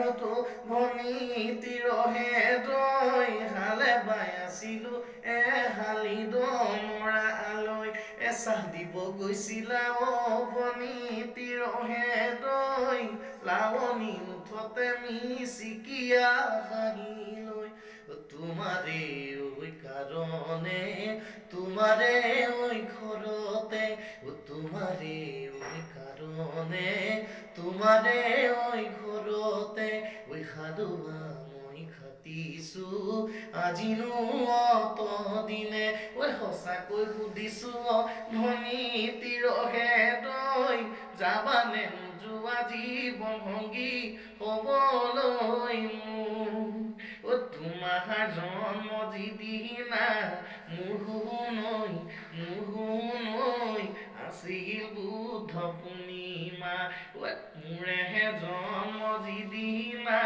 ঘৰতো ভনী তিৰহে দৈ হালে বাই আছিলো এহালি দমৰা আলৈ, এচাহ দিব গৈছিলা অ ভনী তিৰহে দৈ, লাৱনী মুঠতে মিচিকিয়া হাঁহি লৈ। তোমাৰে ঐ কাৰণে, তোমাৰে ঐ ঘৰতে, তোমাৰে ঐ কাৰণে, তোমাৰে ঐ ঘৰতে ঐ সাধুৱা মই খাটিছো আজিনো অত দিনে। ঐ সঁচাকৈ সুধিছো অ ভনী তিৰহে দৈ, যাবানে নোযোৱা জীৱন সংগী হ'বলৈ মোৰ? অ তোমাৰ জন্ম যিদিনা মোৰ শুনৈ, মোৰ শুনৈ আছিল বুদ্ধ পূৰ্ণিমা। ঐ মোৰেহে জন্ম যিদিনা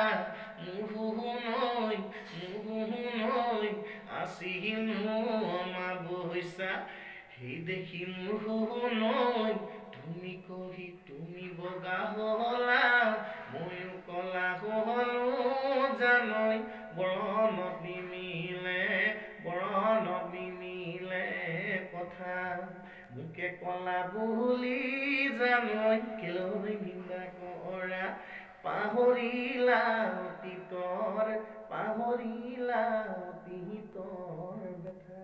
মোৰ শুনৈ, মোৰ শুনৈ আছিল অমাৱস্যা, সেই দেখি মোৰ শুনৈ তুমি কহি তুমি বগা হলা, ময়ো কলা হলো জানৈ, বৰণত নিমিলে, বৰণত নিমিলে কথা। মোকে কলা বুলি জানৈ কেলৈ নিন্দা কৰা, পাহৰিলা অতীতৰ, পাহৰিলা অতীতৰ ব্যথা।